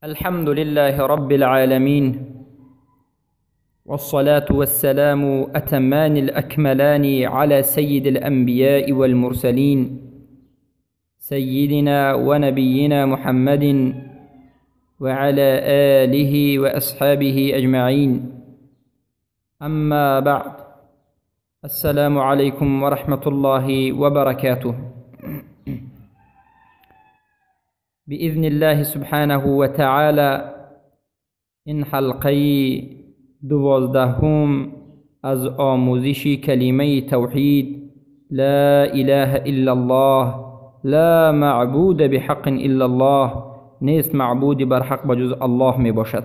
الحمد لله رب العالمين، والصلاة والسلام أتمان الأكملان على سيد الأنبياء والمرسلين، سيدنا ونبينا محمد وعلى آله وأصحابه أجمعين. أما بعد، السلام عليكم ورحمة الله وبركاته. بإذن الله سبحانه وتعالى این حلقه 12 از آموزش کلمه توحید لا اله الا الله، لا معبود بحق الا الله، نیست معبودی بر حق بجز الله می باشد.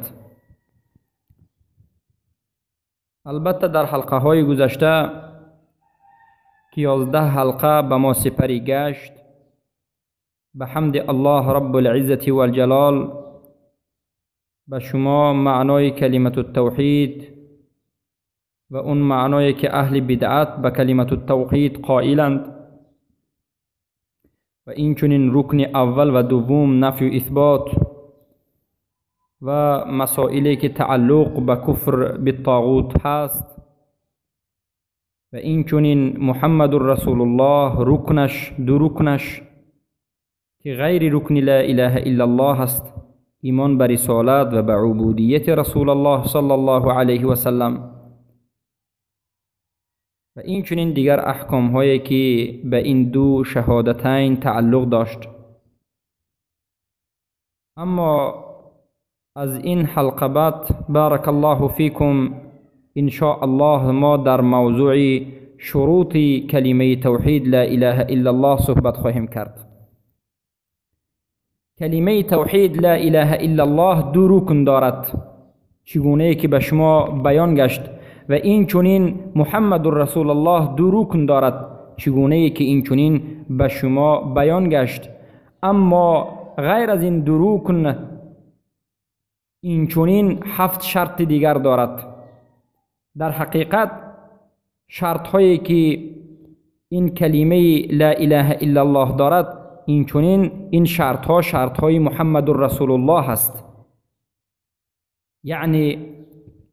البته در حلقه های گذشته که 11 حلقه به ما سپری گشت، به حمد الله رب العزة والجلال به شما معنای کلمت التوحید و اون معنایی که اهل بدعت به کلمت التوحید قائلند و این چنین رکن اول و دوم نفی و اثبات و مسائلی که تعلق به کفر بالطاغوت هست و این چنین محمد رسول الله رکنش، دو رکنش که غیر رکن لا اله الا الله است، ایمان به رسالت و به عبودیت رسول الله صلی الله علیه و سلم و این چنین دیگر احکام هایی که به این دو شهادتین تعلق داشت. اما از این حلقه بعد بارک الله فیکم ان شاء الله ما در موضوع شروط کلمه توحید لا اله الا الله صحبت خواهیم کرد. کلمه توحید لا اله الا الله دو رکن دارد، چگونه که به شما بیان گشت، و این چنین محمد رسول الله دو رکن دارد، چگونه که این چنین به شما بیان گشت. اما غیر از این دو رکن این چنین 7 شرط دیگر دارد. در حقیقت شرط هایی که این کلمه لا اله الا الله دارد، این چنین این شرط ها شرط های محمد رسول الله است. یعنی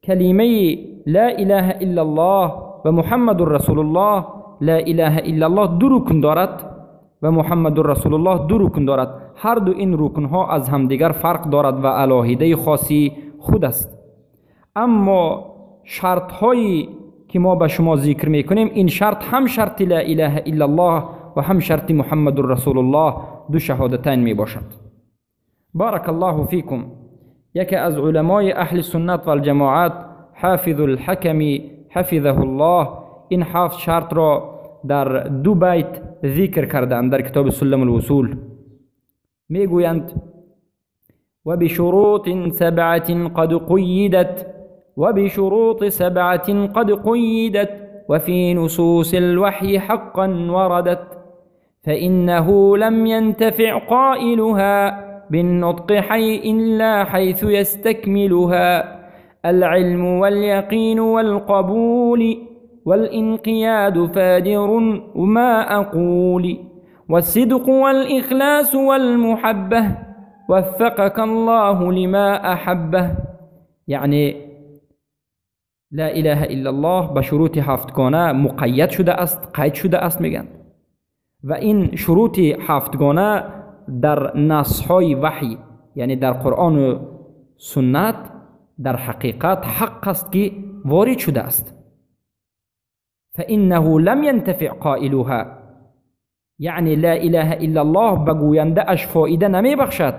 کلمه لا اله الا الله و محمد رسول الله، لا اله الا الله دو رکن دارد و محمد رسول الله دو رکن دارد. هر دو این رکن ها از همدیگر فرق دارد و علاهیده خاصی خود است. اما شرط هایی که ما به شما ذکر میکنیم، این شرط هم شرط لا اله الا الله و هم شرط محمد رسول الله، دو شهادتین می باشد. بارک الله فیکم. یکی از علمای اهل سنت و الجماعت حافظ الحکم حفظه الله این 7 شرط را در دو بیت ذکر کردند در کتاب سلم الوصول. میگویند و بشروط 7 قد قیدت، و بشروط 7 قد قیدت، وفي نصوص الوحي حقا وردت، فإنه لم ينتفع قائلها بالنطق حي إلا حيث يستكملها العلم واليقين والقبول والانقياد فادر ما أقول والصدق والإخلاص والمحبة وفقك الله لما أحبه. یعنی لا اله الا الله به شروط 7 مقید شده است، قید شده است میگن. و این شروط 7 در نص‌های وحی، یعنی در قرآن و سنت، در حقیقت حق است که وارد شده است. فإنه لم ينتفع قائلها، یعنی لا اله الا الله به گوینده اش فایده نمی بخشد،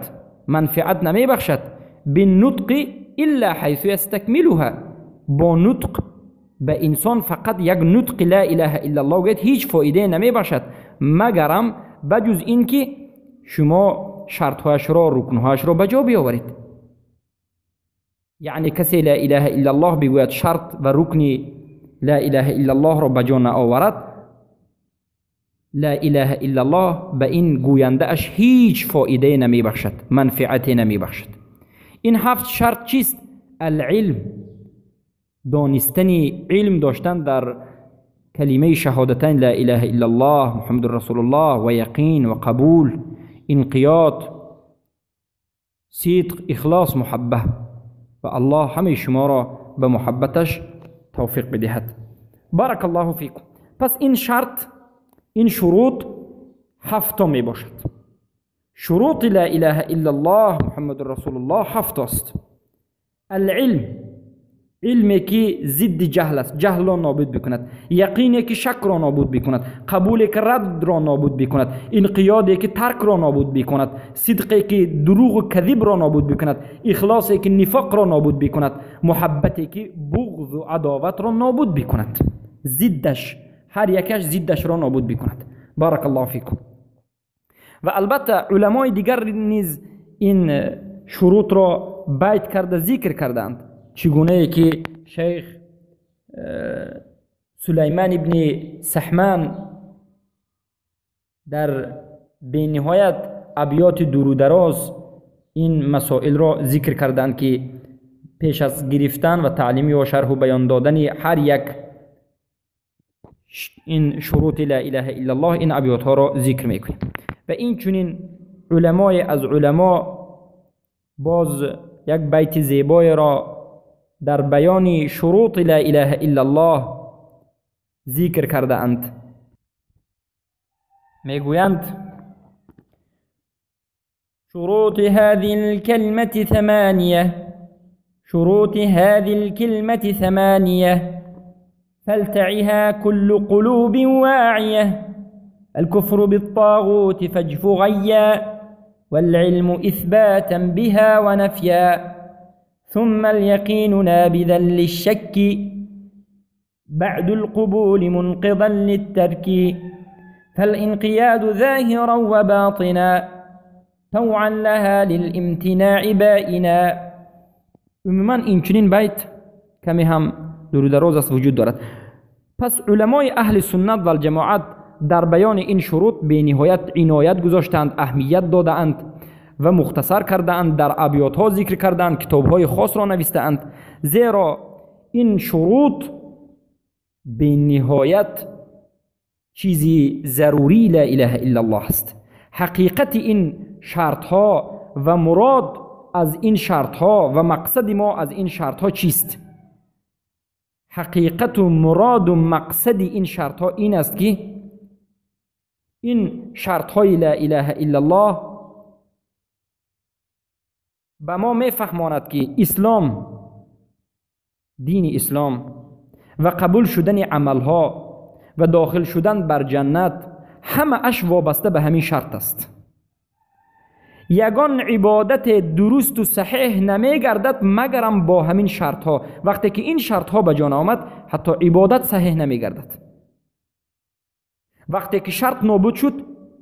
منفعت نمی بخشد، بالنطق الا حيث يستكملها. با نطق به انسان فقط یک نطق لا اله الا الله گفت هیچ فایده نمی باشد، مگرم بجز اینکه شما شرطهایش را، رکنهایش را به جا بیاورید. یعنی کسی لا اله الا الله بگوید شرط و رکن لا اله الا الله را به جا نآورد، لا اله الا الله به این گوینده اش هیچ فایده نمی بخشد، منفعتی نمی بخشد. این 7 شرط چیست؟ العلم، دانستن، علم داشتن در کلمه شهادتین لا اله الا الله محمد رسول الله و یقین و قبول، انقیاد صدق، اخلاص، محبه و الله همه شما را به محبتش توفیق بدهد. بارک الله فیکم. پس این شرط، این شروط هفت می باشد. شروط لا اله الا الله محمد رسول الله هفت است. العلم، علمی که ضد جهل است، جهل را نابود بکند، یقینی که شک را نابود بکند، قبولی که رد را نابود بکند، انقیادی که ترک را نابود بکند، صدقی که دروغ و کذب را نابود بکند، اخلاصی که نفاق را نابود بکند، محبتی که بغض و عداوت را نابود بکند. ضدش، هر یکش ضدش را نابود بکند. بارک الله فیکم. و البته علمای دیگر نیز این شروط را بیت کرده ذکر کردند، چگونه که شیخ سلیمان ابن سحمان در بینهایت ابیات دور و دراز این مسائل را ذکر کردند که پیش از گرفتن و تعلیم و شرح و بیان دادن هر یک این شروط لا اله الا الله این ابیات ها را ذکر میکنیم. و این چنین علمای از علما باز یک بیت زیبای را در بیان شروط لا اله الا الله ذکر کرده اند. میگویند شروط هذه الكلمة ثمانية، شروط هذه الكلمة ثمانية، فلتعها كل قلوب واعية، الكفر بالطاغوت فاجف غيا، والعلم إثباتا بها ونفيا، ثم اليقين نابذا للشك، بعد القبول منقضا للترك، فالانقياد ظاهرا وباطنا، طوعا لها للامتناع بائنا. عموما این چنین بیت کمی هم دور دراز است وجود دارد. پس علمای اهل سنت و الجماعت در بیان این شروط به نهایت عنایت گذاشتند، اهمیت دادند و مختصر کردند، در ابیات ها ذکر کردند، کتاب های خاص را نوشتند، زیرا این شروط به نهایت چیزی ضروری لا اله الا الله است. حقیقت این شرط ها و مراد از این شرط ها و مقصد ما از این شرط ها چیست؟ حقیقت و مراد و مقصد این شرط ها این است که این شرط های لا اله الا الله به ما میفهماند که اسلام، دین اسلام و قبول شدن عملها و داخل شدن بر جنت همه اش وابسته به همین شرط است. یگان عبادت درست و صحیح نمیگردد مگرم با همین شرط ها. وقتی که این شرط ها به جان آمد حتی عبادت صحیح نمیگردد. وقتی که شرط نابود شد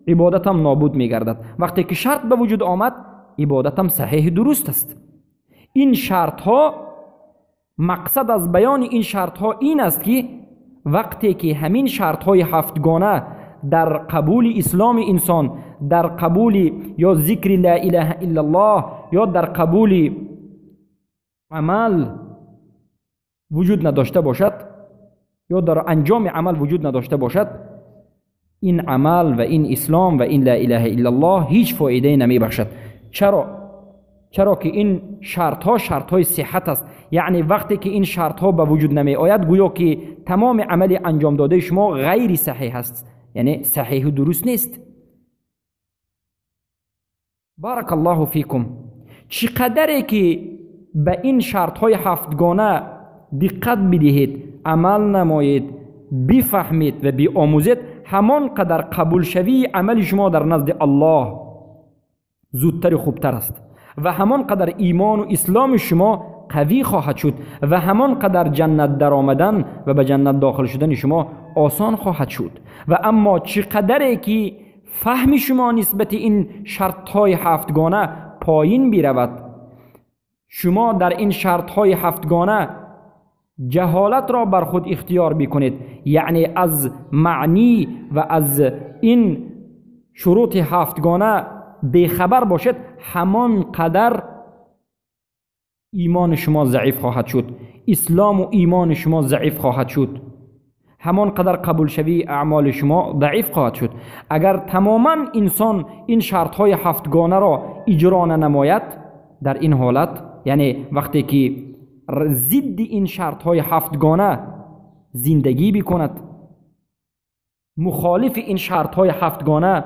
عبادت هم نابود میگردد. وقتی که شرط به وجود آمد عبادت هم صحیح درست است. این شرط ها، مقصد از بیان این شرط ها این است که وقتی که همین شرط های هفتگانه در قبول اسلام انسان، در قبول یا ذکر لا اله الا الله یا در قبول عمل وجود نداشته باشد یا در انجام عمل وجود نداشته باشد، این عمل و این اسلام و این لا اله الا الله هیچ فایده نمی بخشد. چرا؟ چرا که این شرط ها شرط های صحت است. یعنی وقتی که این شرط ها به وجود نمی آید گویا که تمام عمل انجام داده شما غیر صحیح است، یعنی صحیح و درست نیست. بارک الله فیکم. چقدری که به این شرط های هفتگانه دقت بدهید، عمل نمایید، بفهمید و بیاموزید، همان قدر قبول شوی عمل شما در نزد الله زودتر و خوبتر است و همان قدر ایمان و اسلام شما قوی خواهد شد و همان قدر جنت در آمدن و به جنت داخل شدن شما آسان خواهد شد. و اما چقدری که فهم شما نسبت این شرط های هفتگانه پایین بیرود، شما در این شرط های هفتگانه جهالت را بر خود اختیار بکنید، یعنی از معنی و از این شروط هفتگانه بیخبر باشد، همان قدر ایمان شما ضعیف خواهد شد، اسلام و ایمان شما ضعیف خواهد شد، همان قدر قبول شوی اعمال شما ضعیف خواهد شد. اگر تماما انسان این شرط های هفتگانه را اجرا ننماید، در این حالت، یعنی وقتی که ضد این شرط های هفتگانه زندگی بکند، مخالف این شرط های هفتگانه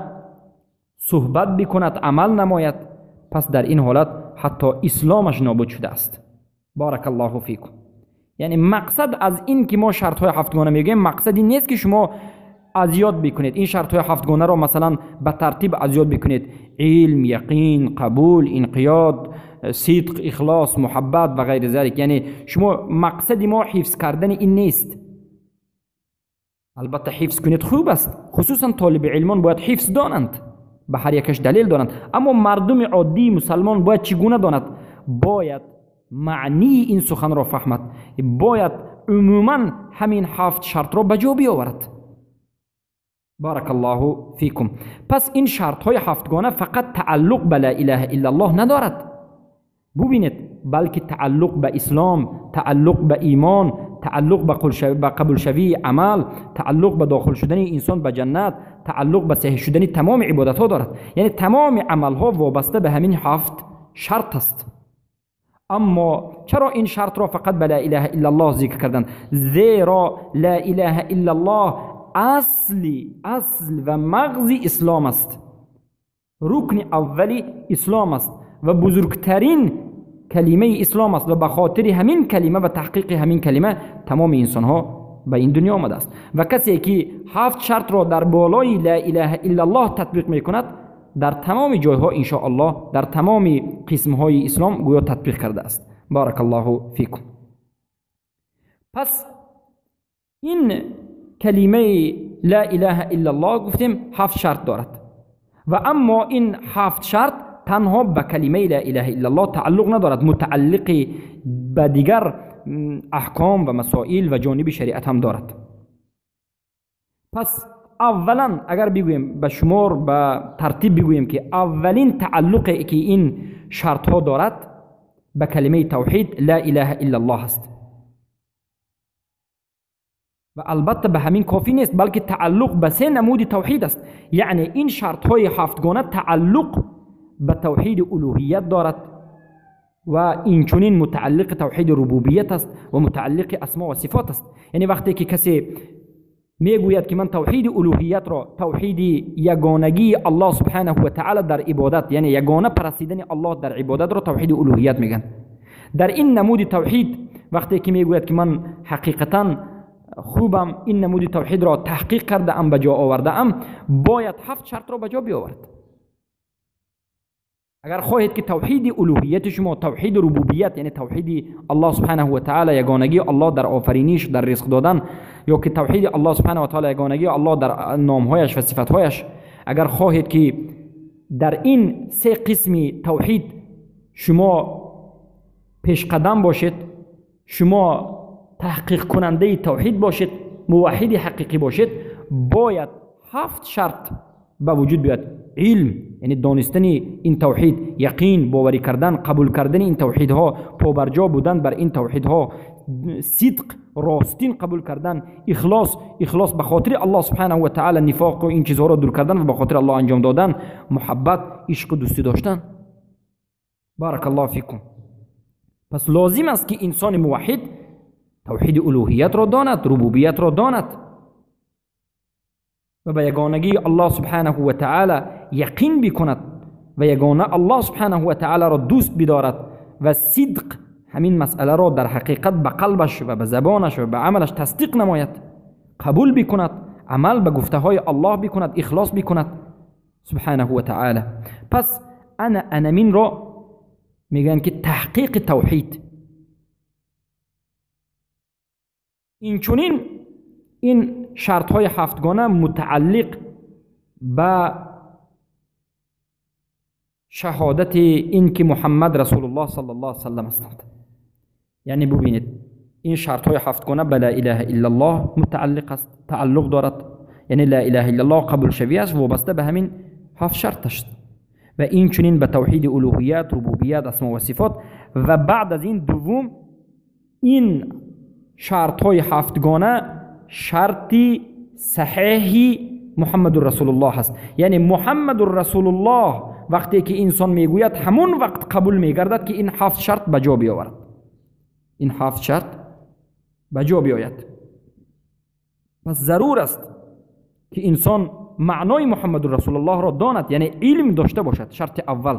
صحبت بکند، عمل نماید، پس در این حالت حتی اسلامش نابود شده است. بارک الله فیکم. یعنی مقصد از این که ما شرط های هفتگانه میگیم، مقصد این نیست که شما از یاد بکنید این شرط های هفتگانه را مثلا به ترتیب از یاد بکنید: علم، یقین، قبول، انقیاد، صدق، اخلاص، محبت و غیر ذلک. یعنی شما مقصد ما حفظ کردن این نیست. البته حفظ کنید خوب است، خصوصا طالب علمان باید حفظ دانند، به هر یکش دلیل دانند. اما مردم عادی مسلمان باید چگونه داند؟ باید معنی این سخن را فهمد، باید عموما همین هفت شرط را به جا بیاورد. بارک الله فیکم. پس این شرط های هفتگانه فقط تعلق به لا اله الا الله ندارد، ببینید، بلکه تعلق به اسلام، تعلق به ایمان، تعلق به قبول شوی عمل، تعلق به داخل شدن انسان به جنت، تعلق به صحیح شدن تمام عبادت ها دارد. یعنی تمام عمل ها وابسته به همین هفت شرط است. اما چرا این شرط را فقط به لا اله الا الله ذکر کردند؟ زیرا لا اله الا الله اصل و مغز اسلام است، رکن اولی اسلام است و بزرگترین کلمه اسلام است و به خاطر همین کلمه و تحقیق همین کلمه تمام انسان ها به این دنیا آمده است. و کسی که هفت شرط را در بالای لا اله الا الله تطبیق میکند، در تمام جایها ان شاء الله، در تمام قسم های اسلام گویا تطبیق کرده است. بارک الله فیکم. پس این کلمه لا اله الا الله گفتیم هفت شرط دارد و اما این هفت شرط تنها به کلمه لا اله الا الله تعلق ندارد، متعلق به دیگر احکام و مسائل و جانب شریعت هم دارد. پس اولا اگر بگوییم به شمار به ترتیب بگوییم که اولین تعلق که این شرط ها دارد به کلمه توحید لا اله الا الله است و البته به همین کافی نیست، بلکه تعلق به سه نمود توحید است. یعنی این شرط های هفتگانه تعلق به توحید الوهیت دارد و اینچنین متعلق توحید ربوبیت است و متعلق اسما و صفات است. یعنی وقتی که کسی میگوید که من توحید الوهیت را، توحید یگانگی الله سبحانه و تعالی در عبادت، یعنی یگانه پرستیدن الله در عبادت را توحید الوهیت میگن، در این نمود توحید وقتی که میگوید که من حقیقتا خوبم، این نمود توحید را تحقیق کرده ام، به جا آورده ام، باید هفت شرط را به جا بیاورد. اگر خواهید که توحید الوهیت شما، توحید ربوبیت، یعنی توحید الله سبحانه و تعالی، یگانگی الله در آفرینش، در رزق دادن، یا که توحید الله سبحانه و تعالی، یگانگی الله در نامهایش و صفتهایش، اگر خواهید که در این سه قسم توحید شما پیش قدم باشید، شما تحقیق کننده توحید باشید، موحد حقیقی باشید، باید هفت شرط به وجود بیاد: علم، یعنی دانستن این توحید، یقین، باوری کردن، قبول کردن این توحیدها، پابرجا بودن بر این توحیدها، صدق، راستین قبول کردن، اخلاص، اخلاص به خاطر الله سبحانه و تعالی، نفاق و این چیزها را دور کردن و به خاطر الله انجام دادن، محبت، عشق و دوستی داشتن. بارک الله فیکم. پس لازم است که انسان موحد توحید الوهیت را داند، ربوبیت را داند و به یگانگی الله سبحانه و تعالی یقین بکند و یگانه الله سبحانه و تعالی را دوست بدارد و صدق همین مسئله را در حقیقت به قلبش و به زبانش و به عملش تصدیق نماید، قبول بکند، عمل به گفته های الله بکند، اخلاص بکند سبحانه و تعالی. پس انا انمین را میگن که تحقیق توحید. این چونین این شرط های هفتگانه متعلق به شهادت این که محمد رسول الله صلی الله علیه وسلم هستند. یعنی ببینید این شرط های هفتگانه به لا اله الا الله متعلق است، تعلق دارد، یعنی لا اله الا الله قبول شوی است، وابسته به همین هفت شرط است و این چنین به توحید الوهیت، ربوبیت، اسما و صفات. و بعد از این دوم، این شرط های هفتگانه شرطی صحیحی محمد رسول الله است. یعنی محمد رسول الله وقتی که انسان میگوید همون وقت قبول میگردد که این هفت شرط به جا بیاورد، این هفت شرط به جا بیاید. پس ضرور است که انسان معنای محمد رسول الله را داند، یعنی علم داشته باشد. شرط اول،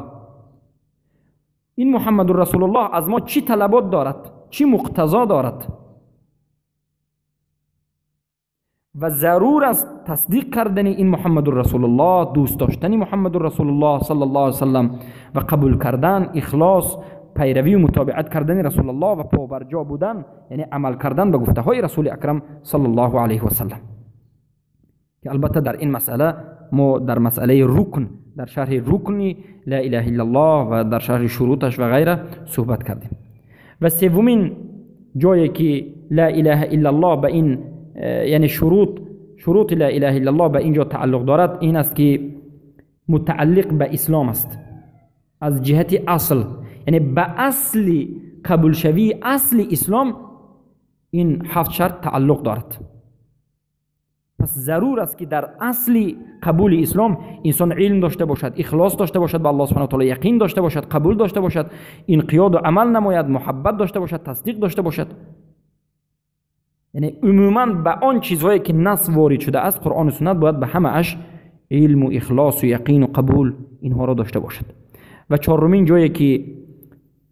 این محمد رسول الله از ما چی طلبات دارد، چی مقتضا دارد، و ضرور است تصدیق کردن این محمد رسول الله، دوست داشتن محمد رسول الله صلی الله علیه وسلم و قبول کردن، اخلاص، پیروی و متابعت کردن رسول الله و پابرجا بودن، یعنی عمل کردن به گفته های رسول اکرم صلی الله علیه و سلم. که البته در این مسئله ما در مسئله رکن، در شرح رکن لا اله الا الله و در شرح شروطش و غیره صحبت کردیم. و سومین جایی که لا اله الا الله به این، یعنی شروط لا اله الا الله به اینجا تعلق دارد، این است که متعلق به اسلام است از جهت اصل، یعنی به اصل قبول شوی اصل اسلام این هفت شرط تعلق دارد. پس ضرور است که در اصل قبول اسلام انسان علم داشته باشد، اخلاص داشته باشد، به الله سبحانه و تعالی یقین داشته باشد، قبول داشته باشد، انقیاد و عمل نماید، محبت داشته باشد، تصدیق داشته باشد. یعنی عموما به آن چیزهایی که نص وارد شده است قرآن و سنت، باید به همه اش علم و اخلاص و یقین و قبول اینها را داشته باشد. و چهارمین جایی که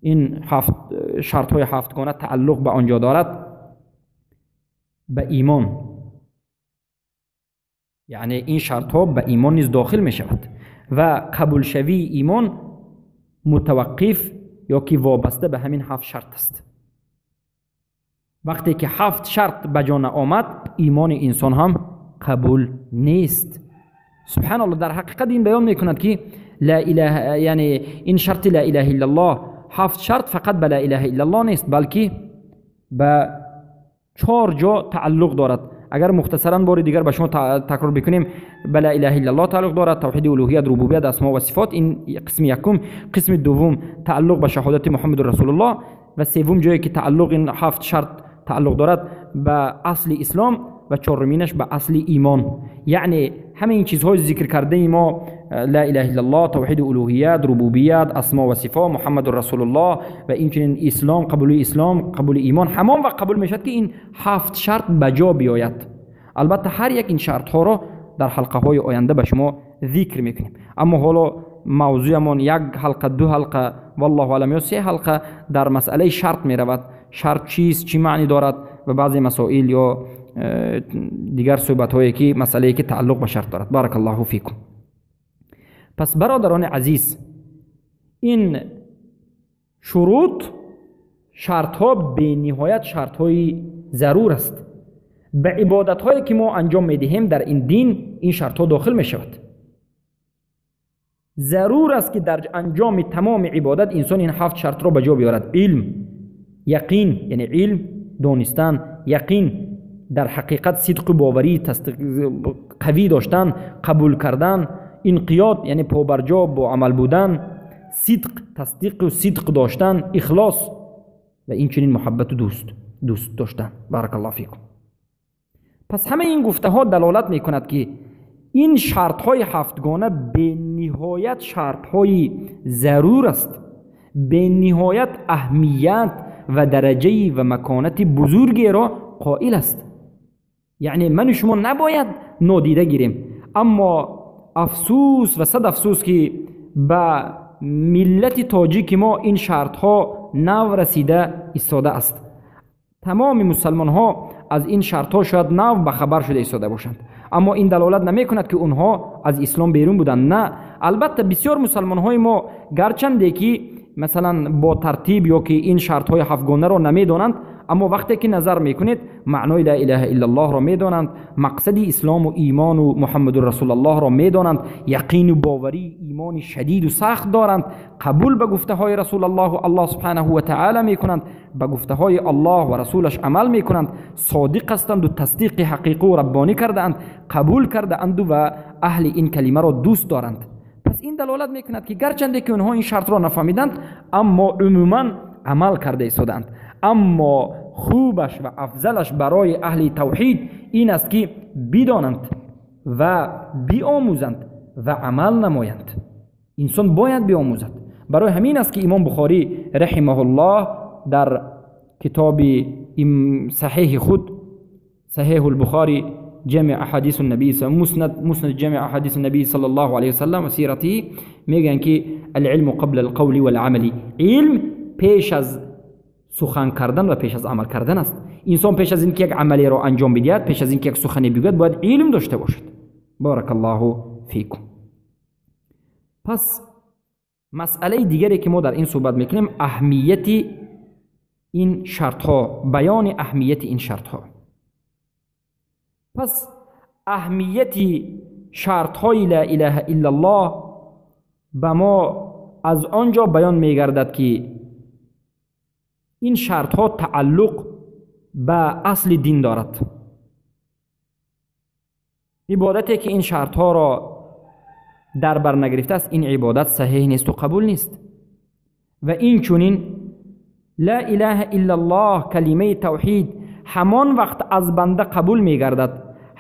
این هفت شرط های هفتگانه تعلق به آنجا دارد، به ایمان، یعنی این شرط ها به ایمان نیز داخل می شود و قبول شوی ایمان متوقف یا که وابسته به همین هفت شرط است. وقتی که هفت شرط به جا آمد، ایمان انسان هم قبول نیست. سبحان الله، در حقیقت این بیان میکند که لا اله، یعنی این شرط لا اله الا الله هفت شرط فقط به لا اله الا الله نیست، بلکه به چهار جا تعلق دارد. اگر مختصرا بار دیگر به شما تکرار بکنیم، به لا اله الا الله تعلق دارد، توحید الوهیت، ربوبیت، اسماء و صفات، این قسم یکم. قسم دوم تعلق به شهادت محمد رسول الله، و سوم جایی که تعلق این هفت شرط تعلق دارد به اصل اسلام، و چهارمینش به اصل ایمان. یعنی همه این چیزهای ذکر کرده ما، لا اله الا الله، توحید الوهیت، ربوبیت، اسماء و صفات، محمد رسول الله و اینچنین اسلام، قبول اسلام، قبول ایمان، همان وقت قبول میشد که این هفت شرط به جا بیاید. البته هر یک این شرط ها را در حلقه های آینده به شما ذکر میکنیم، اما حالا موضوعمان یک حلقه، دو حلقه، والله اعلم، یا سه حلقه در مسئله شرط میرود. شرط چیست، چی معنی دارد و بعضی مسائل یا دیگر صحبت هایی که مسئله که تعلق به شرط دارد. بارک الله فیکم. پس برادران عزیز، این شروط، شرط ها به نهایت شرط های ضرور است. به عبادت هایی که ما انجام میدهیم در این دین، این شرط ها داخل می شود. ضرور است که در انجام تمام عبادت انسان این هفت شرط را به جا بیاورد: علم، یقین، یعنی علم دانستن، یقین در حقیقت صدق و باوری قوی داشتن، قبول کردن، انقیاد یعنی پابرجا با عمل بودن، صدق، تصدیق و صدق داشتن، اخلاص و این چنین محبت و دوست داشتن. بارک الله فیکم. پس همه این گفته ها دلالت میکند که این شرط های هفتگانه به نهایت شرط های ضرور است، به نهایت اهمیت و درجه و مکانت بزرگی را قائل است. یعنی من و شما نباید نادیده گیریم، اما افسوس و صد افسوس که به ملت تاجیک ما این شرط ها نو رسیده ایستاده است. تمام مسلمان ها از این شرط ها شاید نو به خبر شده ایستاده باشند، اما این دلالت نمی کند که اونها از اسلام بیرون بودند. نه، البته بسیار مسلمان های ما گرچنده که مثلا با ترتیب یا که این شرط های هفتگانه را نمیدانند، اما وقتی که نظر میکنید معنای لا اله الا الله را میدانند، مقصد اسلام و ایمان و محمد رسول الله را میدانند، یقین و باوری ایمان شدید و سخت دارند، قبول به گفته های رسول الله و الله سبحانه و تعالی میکنند، به گفته های الله و رسولش عمل میکنند، صادق هستند و تصدیق حقیقی و ربانی کردند، قبول کرده اند و اهل این کلمه را دوست دارند. پس این دلالت میکند که گرچنده که اونها این شرط را نفهمیدند، اما عموما عمل کرده ایستادند. اما خوبش و افضلش برای اهل توحید این است که بدانند و بیاموزند و عمل نمایند. Инсон бояд биомӯзад. Барои ҳамин аст ки имом Бухорӣ раҳимаҳуллоҳ дар китоби саҳеҳи худ, Саҳеҳ Бухорӣ, ҷамъ аҳадис наби, муснад ҷамъ аҳадис наби саллаллоҳу алайҳи васаллам ва сиратиҳи, мегӯянд ки алилму қабла алқавли валъамали, илм пеш аз сухан кардан ва пеш аз амал кардан аст. Инсон пеш аз ин ки як амалеро анҷом бидиҳад, пеш аз ин ки як сухане бигӯяд, бояд илм дошта бошад. Баракаллоҳу фикум. Пас масъалаи дигаре ки мо дар ин суҳбат мекунем, аҳамияти ин шартҳо, баёни аҳамияти ин шартҳо. Пас аҳамияти шартҳои ла илаҳа иллаллоҳ ба мо аз он ҷо баён мегардад ки ин шартҳо тааллуқ ба асли дин дорад. Ибодате ки ин шартҳоро дар бар нагирифтааст, ин ибодат саҳеҳ несту қабул нест. Ва инчунин ла илаҳа иллаллоҳ, калимаи тавҳид, ҳамон вақт аз банда қабул мегардад,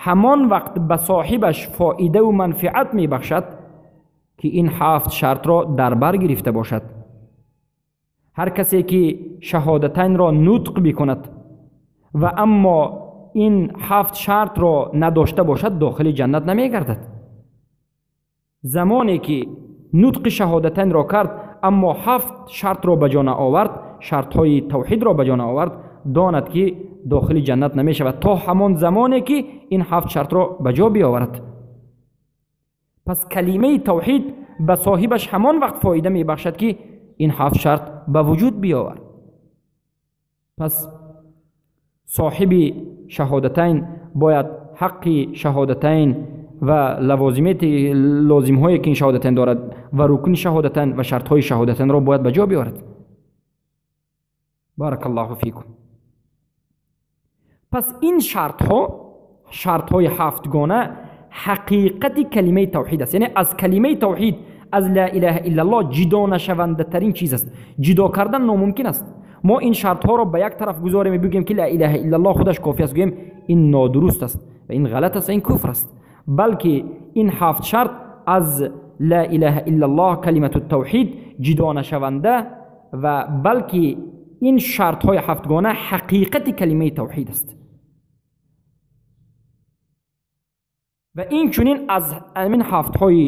ҳамон вақт ба соҳибаш фоидаву манфиат мебахшад ки ин ҳафт шартро дар бар гирифта бошад. Ҳар касе ки шаҳодатайнро нутқ бикунад ва аммо ин ҳафт шартро надошта бошад, дохили ҷаннат намегардад. Замоне ки нутқи шаҳодатайнро кард, аммо ҳафт шартро ба ҷо наовард, шартҳои тавҳидро ба ҷо наовард, донад ки дохили ҷаннат намешавад то ҳамон замоне ки ин ҳафт шартро ба ҷо биоварад. Пас калимаи тавҳид ба соҳибаш ҳамон вақт фоида мебахшад ки ин ҳафт шарт ба вуҷуд биовард. Пас соҳиби шаҳодатайн бояд ҳаққи шаҳодатайн ва лозимҳое ки ин шаҳодатайн дорад ва рукни шаҳодатайн ва шартҳои шаҳодатайнро бояд ба ҷо биёрад. Баракаллоҳу фикум. Пас ин шартҳо, шартҳои ҳафтгона, ҳақиқати калимаи тавҳид аст. Яъне аз калимаи тавҳид, аз ла илаҳа иллаллоҳ ҷидо нашавандатарин чиз аст. Ҷидо кардан номумкин аст. Мо ин шартҳоро ба як тараф гузорем ва бигӯем ки ла илаҳа иллаллоҳ худаш кофӣ аст, гӯем ин нодуруст аст ва ин ғалат аст ва ин куфр аст. Балки ин ҳафт шарт аз ла илаҳа иллаллоҳ, калимату тавҳид ҷидо нашаванда ва балки ин шартҳои ҳафтгона ҳақиқати калимаи тавҳид аст. Ва инчунин аз ҳамин ҳафтҳои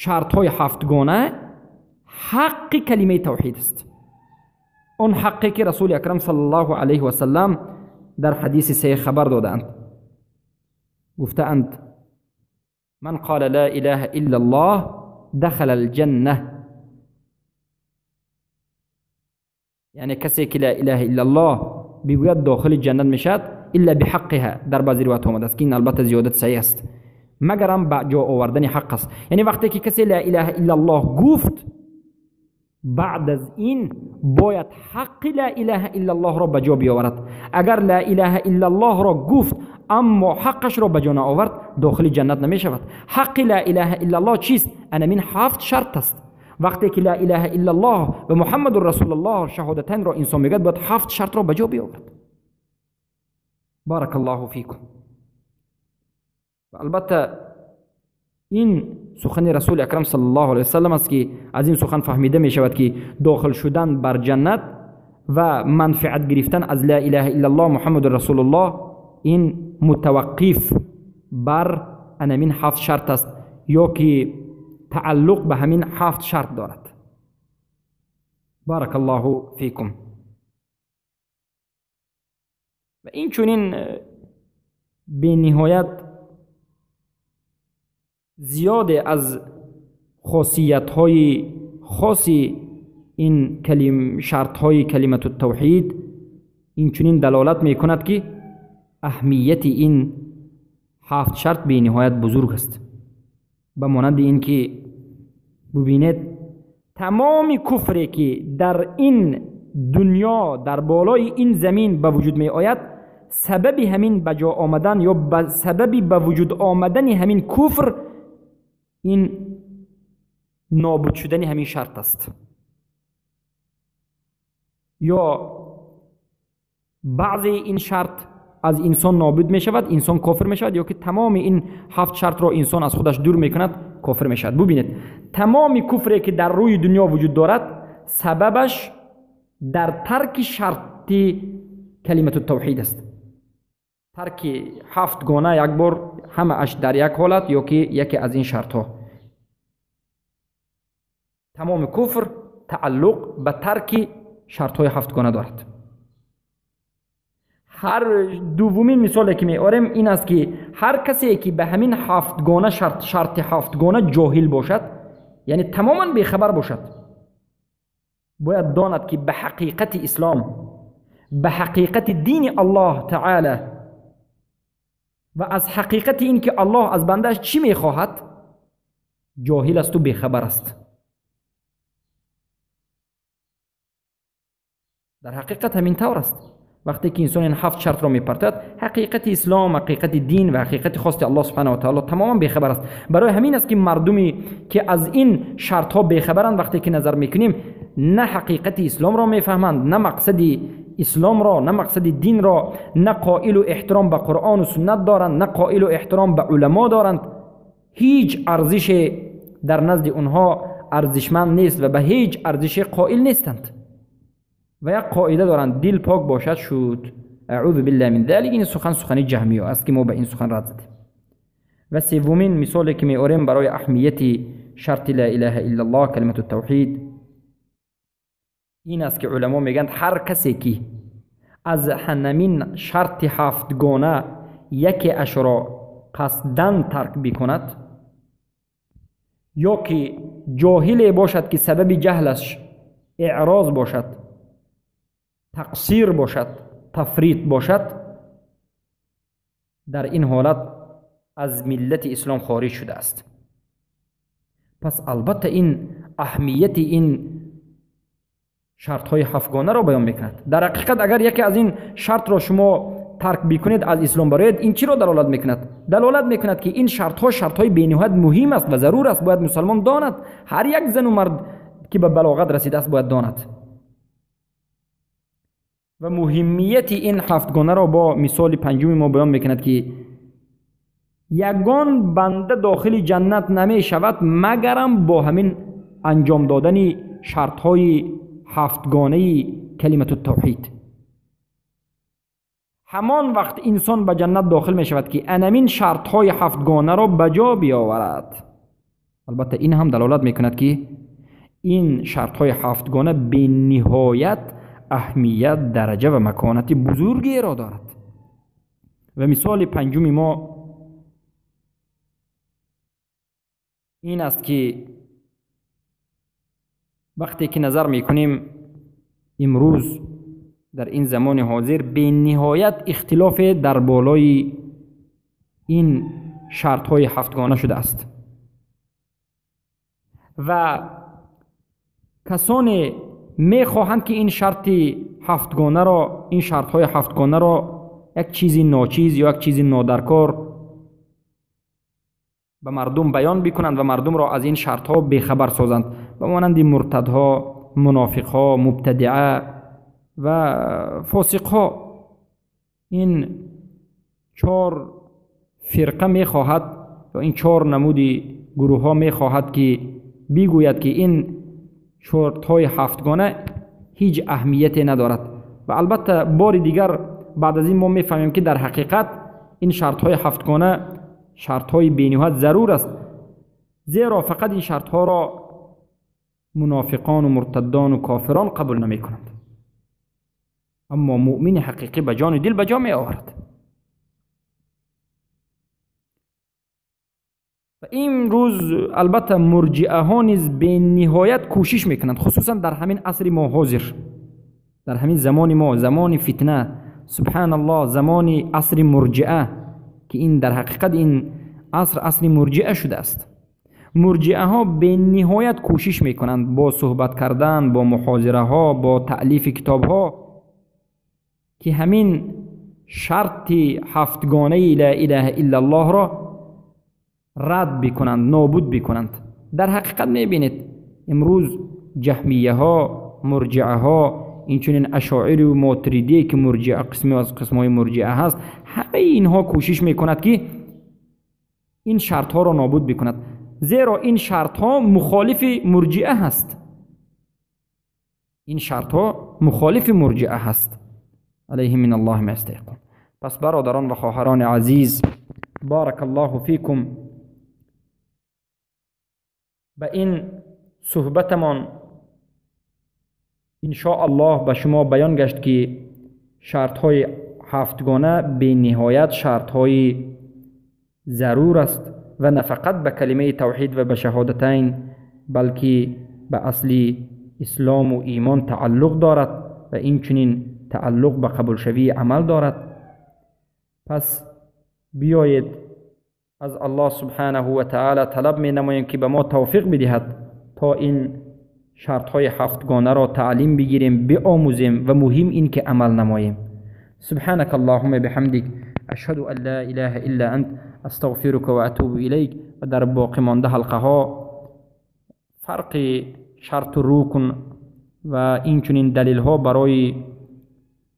шартҳои ҳафтгона ҳаққи калимаи тавҳид аст. Он ҳаққе ки расули акрам саллаллоҳу алайҳи васаллам дар ҳадиси саҳеҳ хабар додаанд, гуфтаанд: ман қала ла илаҳа иллаллоҳ дахала алҷанна. Яъне касе ки ла илаҳа иллаллоҳ бигӯяд дохили ҷаннат мешавад, илла биҳаққиҳа. Дар баъзе ривоятҳо омадааст ки ин албатта зиёдат саҳеҳ аст, магарам ба ҷо овардани ҳақ аст. Яъне вақте ки касе ла илаҳа иллаллоҳ гуфт, баъд аз ин бояд ҳаққи ла илаҳа иллаллоҳро ба ҷо биёварад. Агар ла илаҳа иллаллоҳро гуфт, аммо ҳаққашро ба ҷо наовард, дохили ҷаннат намешавад. Ҳаққи ла илаҳа иллаллоҳ чист? Анамин ҳафт шарт аст. Вақте ки ла илаҳа иллаллоҳ ва муҳаммадун расулуллоҳ шаҳодатайнро инсон мегӯяд, бояд ҳафт шартро ба ҷо биёварад. Баракаллоҳу фикум. Ва албатта ин сухани расули акрам саллаллоҳу алайҳи васаллам аст ки аз ин сухан фаҳмида мешавад ки дохил шудан бар ҷаннат ва манфиат гирифтан аз ла илаҳа иллаллоҳ муҳаммадун расулуллоҳ ин мутаваққиф бар анамин ҳафт шарт аст, ё ки тааллуқ ба ҳамин ҳафт шарт дорад. Баракаллоҳу фикум. Ва инчунин бениҳоят зиёде аз хосиятҳои хоси ин шартҳои калимату тавҳид инчунин далолат мекунад ки аҳамияти ин ҳафт шарт бениҳоят бузург аст. Ба монанди ин ки бубинед, тамоми куфре ки дар ин дунё, дар болои ин замин ба вуҷуд меояд, сабаби ҳамин ба ҷо омадан ё ба сабаби ба вуҷуд омадани ҳамин куфр ин нобуд шудани ҳамин шарт аст. Ё баъзе ин шарт аз инсон нобуд мешавад, инсон кофир мешавад, ё ки тамоми ин ҳафт шартро инсон аз худаш дур мекунад, کافر میشود. ببینید تمام کفری که در روی دنیا وجود دارد سببش در ترک شرط کلمت التوحید است. ترک هفت گانه یک بار همه اش در یک حالت یا که یکی از این شرط ها. تمام کفر تعلق به ترک شرط های هفت گانه دارد. هر دومین مثالی که میاریم این است که هر کسی که به همین هفت گانه شرط هفت گانه جاهل باشد، یعنی تماما بیخبر باشد، باید داند که به حقیقت اسلام، به حقیقت دین الله تعالی و از حقیقت این که الله از بندهش چی میخواهد جاهل است و بیخبر است. در حقیقت همین طور است. وقتی که انسان این هفت شرط را میپرتد، حقیقت اسلام، حقیقت دین و حقیقت خواست الله سبحانه و تعالی تماما بیخبر است. برای همین است که مردمی که از این شرط ها بیخبرند وقتی که نظر میکنیم نه حقیقت اسلام را میفهمند، نه مقصد اسلام را، نه مقصد دین را، نه قائل و احترام به قرآن و سنت دارند، نه قائل و احترام به علما دارند. هیچ ارزش در نزد اونها ارزشمند نیست و به هیچ ارزش قائل نیستند و یک قاعده دارند: دل پاک باشد شد. اعوذ بالله من ذلک. این سخن سخن جهمی است که ما به این سخن رد زدیم. و سومین مثالی که میآوریم برای اهمیت شرط لا اله الا الله، کلمت التوحید، این است که علما میگن هر کسی که از همین شرط هفتگانه یکی اش را قصداً ترک بکند یا که جاهل باشد که سبب جهلش اعراض باشد، تقصیر باشد، تفریط باشد، در این حالت از ملت اسلام خارج شده است. پس البته این اهمیت این شرط های هفتگانه را بیان میکند. در حقیقت اگر یکی از این شرط را شما ترک بکنید از اسلام برایید، این چی را دلالت میکند؟ دلالت میکند که این شرط ها شرط های بینهایت مهم است و ضرور است، باید مسلمان داند. هر یک زن و مرد که به بلاغت رسیده است باید داند. و مهمیت این هفتگانه را با مثال پنجم ما بیان میکند که یگان بنده داخل جنت نمی شود مگرم با همین انجام دادن شرط های هفتگانه کلمت التوحید. همان وقت انسان به جنت داخل می شود که انمین شرط های هفتگانه را به جا بیاورد. البته این هم دلالت می کند که این شرط های هفتگانه به نهایت اهمیت، درجه و مکانت بزرگی را دارد. و مثال پنجم ما این است که وقتی که نظر میکنیم امروز در این زمان حاضر به نهایت اختلاف در بالای این شرط های هفتگانه شده است و کسانی میخواهند که این شرط هفتگانه را، این شرط های هفتگانه را یک چیزی ناچیز یا یک چیزی نادرکار به مردم بیان بکنند و مردم را از این شرط ها بیخبر سازند، به مانند مرتدها، منافقها، مبتدعه و فاسقها. این چهار فرقه میخواهد یا این چهار نمود گروه ها میخواهد که بگوید که این شرط های هفتگانه هیچ اهمیتی ندارد. و البته بار دیگر بعد از این ما میفهمیم که در حقیقت این شرط های هفتگانه شرط های بینهایت ضرور است، زیرا فقط این شرط ها را منافقان و مرتدان و کافران قبول نمی کنند، اما مؤمن حقیقی به جان و دل به جا می آورد. و امروز البته مرجئه ها نیز به نهایت کوشش میکنند، خصوصا در همین عصر ما حاضر، در همین زمان ما، زمان فتنه، سبحان الله، زمان عصر مرجئه، که این در حقیقت این عصر عصر مرجئه شده است. مرجئه ها به نهایت کوشش میکنند با صحبت کردن، با محاضره ها، با تألیف کتاب ها که همین شرط هفتگانه لا اله الا الله را رد بکنند، نابود بکنند. در حقیقت میبینید امروز جهمیه ها، مرجعه ها، اینچنین اشاعره و ماتریدی که مرجعه قسمی از قسم های مرجعه هست، همه اینها کوشش میکند که این شرط ها را نابود بکند. زیرا این شرط ها مخالف مرجئه هست. این شرط ها مخالف مرجئه هست. علیه من الله ما یستحقون. پس برادران و خواهران عزیز، بارک الله فیکم، به این صحبتمان ان شاء الله به شما بیان گشت که شرط های هفتگانه به نهایت شرط های ضرور است و نه فقط به کلمه توحید و به شهادتین، بلکه به اصل اسلام و ایمان تعلق دارد و این چنین تعلق به قبول شوی عمل دارد. پس بیایید از الله سبحانه و تعالی طلب می نماییم که به ما توفیق بدهد تا این شرط های هفتگانه را تعلیم بگیریم، بیاموزیم و مهم این که عمل نماییم. سبحانك اللهم بحمدك اشهد ان لا اله الا انت استغفرك و اتوب الیک. و در باقی مانده حلقه ها فرق شرط و رکن و این چنین دلیل ها برای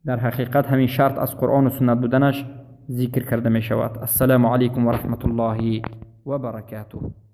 در حقیقت همین شرط از قرآن و سنت بودنش ذکر کرده می شود. السلام علیکم و رحمت الله و برکاته.